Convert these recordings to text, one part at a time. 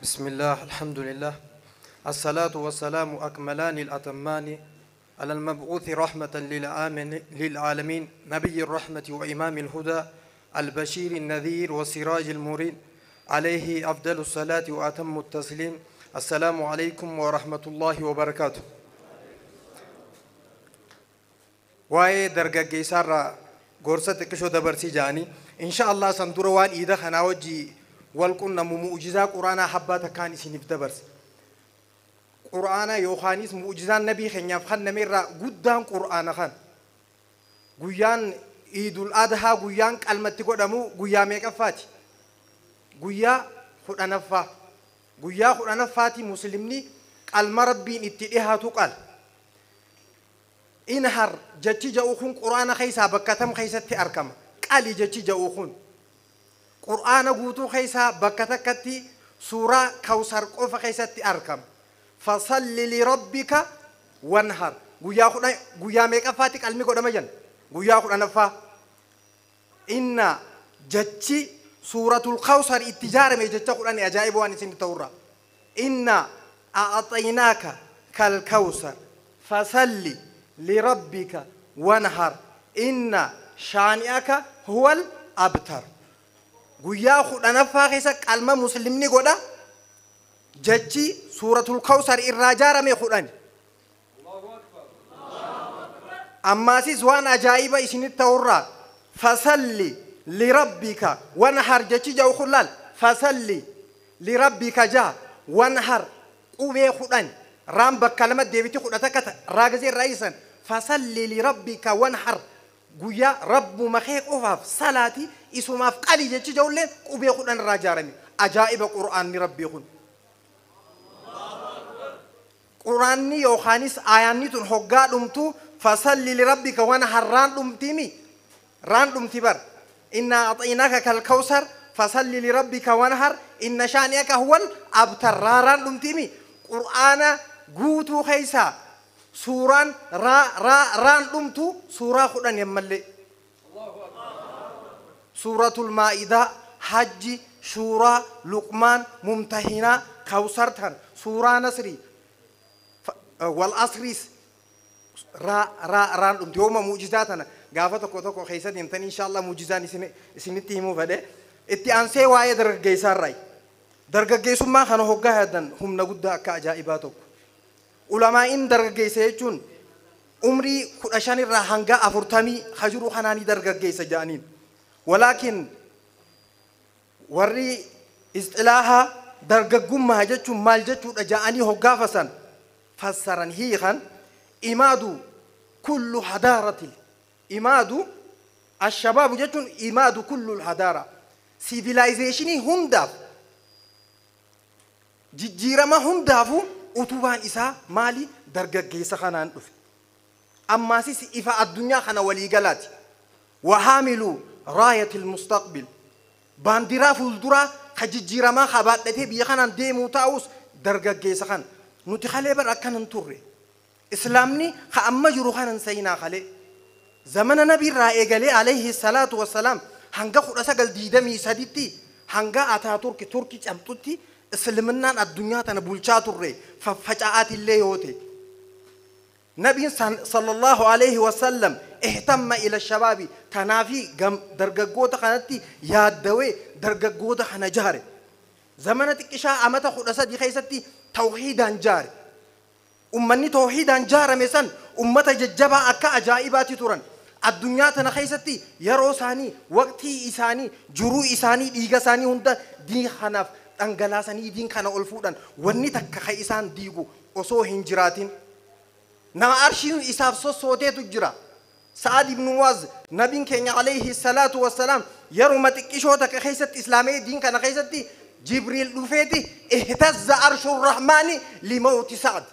بسم الله الحمد لله الصلاة والسلام أكملان الأتمان على المبعوث رحمة للعالمين نبي الرحمة وإمام الهدى البشير النذير وسراج المريد عليه أفضل الصلاة وأتم التسليم. السلام عليكم ورحمة الله وبركاته. واي درجة gorsa xiqqishoo dabarsii ja'anii insha Allah san dura waan iida kanaa wajji wal qunnamu mu'jizaa quraanaa habbaa takkaan isiniif dabarse. Quraana yookaanis mu'jizaan nabii keenyaaf kenname irraa guddaan quraana kan guyyaan iidul adhaa guyyaan qalmatti godhamu guyyaa meeqaffaati? Guyyaa 10ffaa. Guyyaa 10ffaati muslimni qalma rabbiin itti dhihaatu qala. Inhar jechi ja'u kun quraana keessaa bakka tam keessatti argama. Qali jechi ja'u kun quraana guutuu keessaa bakka takkatti suuraa kawsar qofa keessatti argama. Fasalli lirabbika wanhar. Guyyaa 10 guyyaa meeqaffaatti qalmi godhama jenna? Guyyaa 10ffaa. Inna jechi suuratul kawsar itti ijaarame jecha 10 ajaa'iba waan isin ta'urra. Inna a'ataynaaka kal kawsar fasalli لربك وانهر إن شانئك هو الأبتر. guyyaa 10ffaa keessa qalma muslimni godha jechi suuratul kawsar irraa ijaarame 10. Ammaasis waan ajaa'iba isinitti ta'urraa fasalli lirabbika wanhar jechi ja'u kun laal fasalli lirabbika ja'a wanhar qubee 10 raan bakka lama deebiti 10 takka raagazee irraa isan fasalli lirabbika wanhar guyyaa rabbuma kee qofaaf salaati isumaaf qalii jechi ja'ullee qubee 10 irraa ijaarame. Ajaa'iba qur'aanni rabbii kun. Qur'aanni yookaanis aayaanni tun hoggaa dhumtu fasalli lirabbika wanhar raan dhumtiimi raan dhumti bar innaa axaynaaka kal kawsar fasalli lirabbika wanhar inna shaani'aka huwal abtar raaraan dhumtiimi. Qur'aana guutuu keessaa suuraan raan dhumtu suuraa 10 ammallee. Suuratul Maa'idaa, Hajji, Shuuraa, Luqmaan, Mumtahinaa, Kawsar tan suuraa Nasrii, wal Asriis raan dhumtu. Yooma mu'jizaa tana gaafa tokko tokko keessa deemtanii insha Allah mu'jizaan isinitti himuu fedhe. Itti aansee waa'ee dargaggeessaarraayi. Dargaggeessummaa kana hoggaa yaadan humna guddaa akka ajaa'ibaa tokko. Ulamaa'iin dargaggeessa jechuun umrii 15 irraa hanga 40 hajuruu kanaanii dargaggeessa ja'aniin. Walaakin warri isxilaahaa dargaggummaa jechuun maal jechuudha ja'anii hoggaa fasan fassaran hiikan imaadu kullu hadaaratil imaadu ashabaabu jechuun imaadu kullu hadaara sivilaayizeeshinii hundaaf jijjiirama hundaafuu utubaan isaa maali dargaggeessa kanaan dhufe. Ammaasis ifa addunyaa kana waliigalaati. Wahaamilu raayatil mustaqbil baandiraa fuulduraa ka jijjiiramaa kabaadhatee biyya kanaan deemuu taa'us dargaggeessa kana. Nuti kalee bar akkanan turre. Islaamni ka amma jiru kanan seenaa kalee. Zamana nabiirraa eegalee alayhi salaatu wassalaam hanga 1923tti hanga Ataaturki Turki cabxutti isliminaan addunyaa tana bulchaa turre faffaca'aatillee yoo ta'e. Nabiin sallallahu alayhi wasallam ihtamma ila shabaabi tanaafi dargaggoota kanatti yaaddawee dargaggoota kana jaare. Zamana xiqqishaa amata 13 keessatti tawhiidaan jaare. Ummanni tawhiidaan jaarame san ummata jajjabaa akka ajaa'ibaatti turan. Addunyaa tana keessatti yeroo isaanii waqtii isaanii jiruu isaanii dhiiga isaanii hunda diin kanaaf dhangalaasanii diin kana ol fuudhan wanni takka ka isaan diigu osoo hin jiraatin. Nama arshiin isaaf sossooteetu jira. Sa'ad ibn Mu'az nabiin keenya alayhi salaatu wassalaam yeruma xiqqishoo takka keessatti islaamee diin kana keessatti Jibriil dhufeeti ihtazza arshu rahmaani limawti Sa'ad.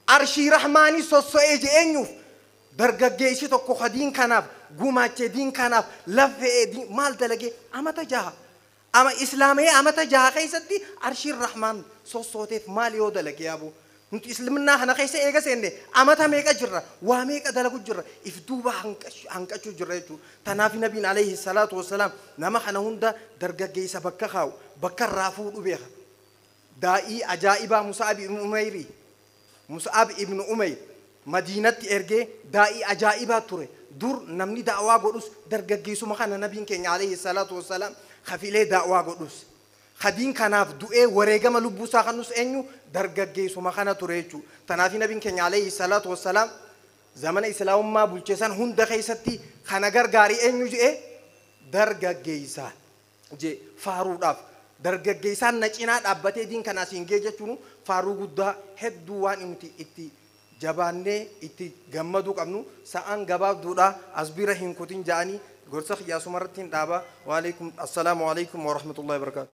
Arshii rahmaanii sosso'ee je'eenyuuf dargaggeessi tokko ka diin kanaaf gumaachee diin kanaaf lafe'ee maal dalagee amata jaha. Ama islaamee amata jaha keessatti arshiin rahmaan sossooteef maal yoo dalage yaaboo. Nuti isliminaa kana keessa eega seenne amata meeqa jirra waa meeqa dalagu jirra if duuba hanqachuu jirra jechuudha. Tanaaf nabiin alayhi salaatu wassalaam nama kana hunda dargaggeessa bakka kaa'u bakka irraa fuudhu beeka. Daa'ii ajaa'ibaa Mus'ab ibn Umayri, Mus'ab ibn Umayr Madiinatti ergee daa'ii ajaa'ibaa ture. Dur namni da'waa godhus dargaggeessuma kana nabiin keenya alayhi salaatu wassalaam kafilee da'waa godhus. Hadiin kanaaf du'ee wareegama lubbuu isaa kanus eenyu dargaggeessuma kana ture jechuudha. Tanaafi nabiin keenya alayhi salaatu wassalaam zamana islaamummaa bulcheessan hunda keessatti kana gargaarii eenyu je'e dargaggeessaa je faaruudhaaf. Dargaggeessaan na cinaa dhaabbatee diin kanaas hin gee jechuun faaruu guddaa hedduu waan nuti itti jabaannee itti gammaduu qabnu sa'aan gabaabduudha as bira hin kutin ja'anii gorsa qiyyaasuma irratti hin dhaaba. Waalaikum assalaamu alaikum warahmatullahi wabarakaatu.